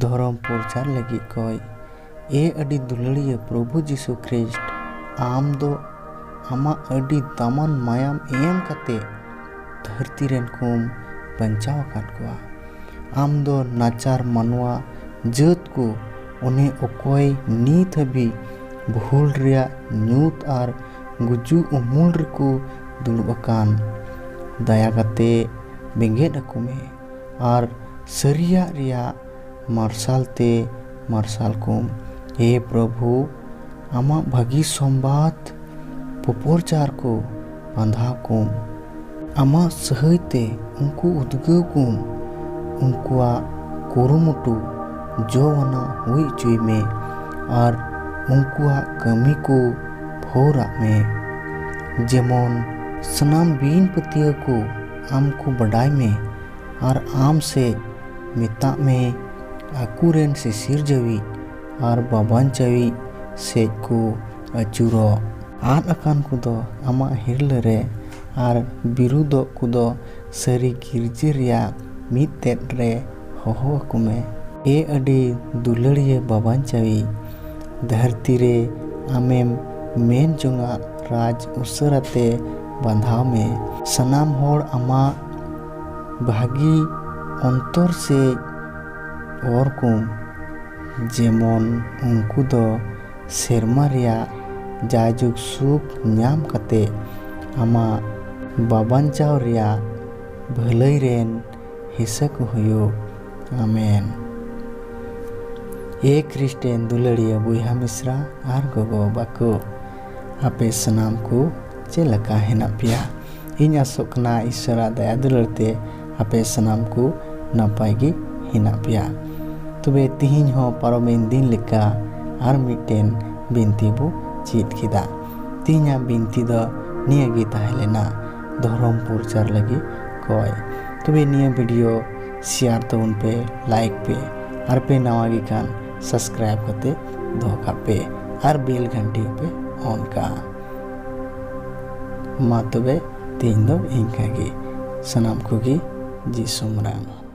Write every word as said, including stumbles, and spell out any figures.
ᱫᱷᱚᱨᱚᱢ ᱯᱨᱚᱪᱟᱨ ᱞᱟᱹᱜᱤᱫ ᱠᱚᱭ᱾ ᱮ ᱟᱹᱰᱤ ᱫᱩᱞᱟᱹᱲᱤᱭᱟᱹ ᱯᱨᱚᱵᱷᱩ ᱡᱤᱥᱩ ᱠᱷᱨᱤᱥᱴ, ᱟᱢ ᱫᱚ ᱟᱢᱟᱜ ᱟᱹᱰᱤ ᱫᱟᱢᱟᱱ ᱢᱟᱭᱟᱢ ᱮᱢ ᱠᱟᱛᱮ ᱫᱷᱟᱹᱨᱛᱤ ᱨᱮᱱ ᱠᱚᱢ ᱵᱟᱧᱪᱟᱣ ᱟᱠᱟᱫ ᱠᱚᱣᱟ᱾ ᱟᱢ ᱫᱚ ᱱᱟᱪᱟᱨ ᱢᱟᱱᱣᱟ ᱡᱟᱹᱛ ᱠᱚ, ᱚᱱᱮ ᱚᱠᱚᱭ ᱱᱤᱛ ᱦᱟᱹᱵᱤᱡ ᱵᱷᱩᱞ ᱨᱮᱭᱟᱜ ᱧᱩᱛ ᱟᱨ ᱜᱩᱡᱩᱜ ᱩᱢᱩᱞ ᱨᱮᱠᱚ ᱫᱩᱲᱩᱵ ᱟᱠᱟᱱ, ᱫᱟᱭᱟ ᱠᱟᱛᱮ ᱵᱮᱸᱜᱮᱫ ᱟᱠᱚ ᱢᱮ ᱟᱨ ᱥᱟᱹᱨᱤᱭᱟᱜ ᱨᱮᱭᱟᱜ ᱢᱟᱨᱥᱟᱞ ᱛᱮ ᱢᱟᱨᱥᱟᱞ ᱠᱚᱢ᱾ ᱮ ᱯᱨᱚᱵᱷᱩ, ᱟᱢᱟᱜ ᱵᱷᱟᱹᱜᱤ ᱥᱚᱢᱵᱟᱫ ᱯᱚᱯᱚᱨᱪᱟᱨ ᱠᱚ ᱵᱟᱸᱫᱷᱟᱣ ᱠᱚᱢ᱾ ᱟᱢᱟᱜ ᱥᱟᱹᱦᱟᱹᱭ ᱛᱮ ᱩᱱᱠᱩ ᱩᱫᱽᱜᱟᱹᱣ ᱠᱚᱢ᱾ ᱩᱱᱠᱩᱣᱟᱜ ᱠᱩᱨᱩᱢᱩᱴᱩ ᱡᱚᱣᱟᱱᱟᱜ ᱦᱩᱭ ᱦᱚᱪᱚᱭ ᱢᱮ ᱟᱨ ᱩᱱᱠᱩᱣᱟᱜ ᱠᱟᱹᱢᱤ ᱠᱚ ᱵᱷᱳᱨᱟᱜ ᱢᱮ, ᱡᱮᱢᱚᱱ ᱥᱟᱱᱟᱢ ᱵᱤᱱ ᱯᱟᱹᱛᱭᱟᱹᱣ ᱠᱚ ᱟᱢ ᱠᱚ ᱵᱟᱰᱟᱭ ᱢᱮ ᱟᱨ ᱟᱢ ᱥᱮᱫ ᱢᱮᱛᱟᱜ ᱢᱮ, ᱟᱠᱚᱨᱮᱱ ᱥᱤᱥᱤᱨ ᱡᱟᱹᱣᱤᱡ ᱟᱨ ᱵᱟᱵᱟᱱ ᱡᱟᱹᱣᱤᱡ ᱥᱮᱫ ᱠᱚ ᱟᱹᱪᱩᱨᱚᱜ᱾ ᱟᱫ ᱟᱠᱟᱱ ᱠᱚᱫᱚ ᱟᱢᱟᱜ ᱦᱤᱨᱞᱟᱹ ᱨᱮ ᱟᱨ ᱵᱤᱨᱩᱫᱚᱜ ᱠᱚᱫᱚ ᱥᱟᱹᱨᱤ ᱜᱤᱨᱡᱟᱹ ᱨᱮᱭᱟᱜ ᱢᱤᱫ ᱛᱮᱫ ᱨᱮ ᱦᱚᱦᱚ ᱟᱠᱚ ᱢᱮ᱾ ᱮ ᱟᱹᱰᱤ ᱫᱩᱞᱟᱹᱲᱤᱭᱟᱹ ᱵᱟᱵᱟᱱ ᱡᱟᱹᱣᱤᱡ, ᱫᱷᱟᱹᱨᱛᱤ ᱨᱮ ᱟᱢᱮᱢ ᱢᱮᱱ ᱡᱚᱝᱟᱜ ᱨᱟᱡᱽ ᱩᱥᱟᱹᱨᱟ ᱛᱮ ᱵᱟᱸᱫᱷᱟᱣ ᱢᱮ᱾ ᱥᱟᱱᱟᱢ ᱦᱚᱲ ᱟᱢᱟᱜ ᱵᱷᱟᱹᱜᱤ ᱚᱱᱛᱚᱨ ᱥᱮᱫ ᱚᱨ ᱠᱚᱢ, ᱡᱮᱢᱚᱱ ᱩᱱᱠᱩ ᱫᱚ ᱥᱮᱨᱢᱟ ᱨᱮᱭᱟᱜ ᱡᱟᱭᱡᱩᱜᱽ ᱥᱩᱠ ᱧᱟᱢ ᱠᱟᱛᱮ ᱟᱢᱟᱜ ᱵᱟᱵᱟᱱᱪᱟᱣ ᱨᱮᱭᱟᱜ ᱵᱷᱟᱹᱞᱟᱹᱭ ᱨᱮᱱ ᱦᱤᱥᱟᱹ ᱠᱚ ᱦᱩᱭᱩᱜ᱾ ᱟᱢᱮᱱ᱾ ᱮ ᱠᱷᱨᱤᱥᱴᱮᱱ ᱫᱩᱞᱟᱹᱲᱤᱭᱟᱹ ᱵᱚᱭᱦᱟ ᱢᱤᱥᱨᱟ ᱟᱨ ᱜᱚᱜᱚ ᱵᱟᱵᱟ ᱠᱚ, ᱟᱯᱮ ᱥᱟᱱᱟᱢ ᱠᱚ ᱪᱮᱫ ᱞᱮᱠᱟ ᱦᱮᱱᱟᱜ ᱯᱮᱭᱟ? ᱤᱧ ᱟᱥᱚᱜ ᱠᱟᱱᱟ ᱤᱥᱚᱨᱟᱜ ᱫᱟᱭᱟ ᱫᱩᱞᱟᱹᱲ ᱛᱮ ᱟᱯᱮ ᱥᱟᱱᱟᱢ ᱠᱚ ᱱᱟᱯᱟᱭ ᱜᱮ ᱦᱮᱱᱟᱜ ᱯᱮᱭᱟ᱾ ᱛᱚᱵᱮ ᱛᱤᱦᱤᱧ ᱦᱚᱸ ᱯᱟᱨᱚᱢᱮᱱ ᱫᱤᱱ ᱞᱮᱠᱟ ᱟᱨ ᱢᱤᱫᱴᱮᱱ ᱵᱤᱱᱛᱤ ᱵᱚ ᱪᱮᱫ ᱠᱮᱫᱟ᱾ ᱛᱤᱦᱤᱧᱟᱜ ᱵᱤᱱᱛᱤ ᱫᱚ ᱱᱤᱭᱟᱹ ᱜᱮ ᱛᱟᱦᱮᱸ ᱞᱮᱱᱟ, ᱫᱷᱚᱨᱚᱢ ᱯᱨᱚᱪᱟᱨ ᱞᱟᱹᱜᱤᱫ ᱠᱚᱭ᱾ ᱛᱚᱵᱮ ᱱᱤᱭᱟᱹ ᱵᱷᱤᱰᱤᱭᱳ ᱥᱮᱭᱟᱨ ᱛᱟᱵᱚᱱ ᱯᱮ, ᱞᱟᱭᱤᱠ ᱯᱮ, ᱟᱨ ᱯᱮ ᱱᱟᱣᱟ ᱜᱮ ᱠᱷᱟᱱ ᱥᱟᱵᱥᱠᱨᱟᱭᱤᱵ ᱠᱟᱛᱮ ᱫᱚᱦᱚ ᱠᱟᱜ ᱯᱮ ᱟᱨ ᱵᱮᱞ ᱜᱷᱟᱱᱴᱤ ᱦᱚᱸᱯᱮ ᱚᱱ ᱠᱟᱜᱼᱟ᱾ ᱢᱟ ᱛᱚᱵᱮ ᱛᱮᱦᱮᱧ ᱫᱚ ᱤᱱᱠᱟ ᱜᱮ᱾ ᱥᱟᱱᱟᱢ ᱠᱚᱜᱮ ᱡᱤᱥᱩ ᱢᱟᱨᱟᱝ᱾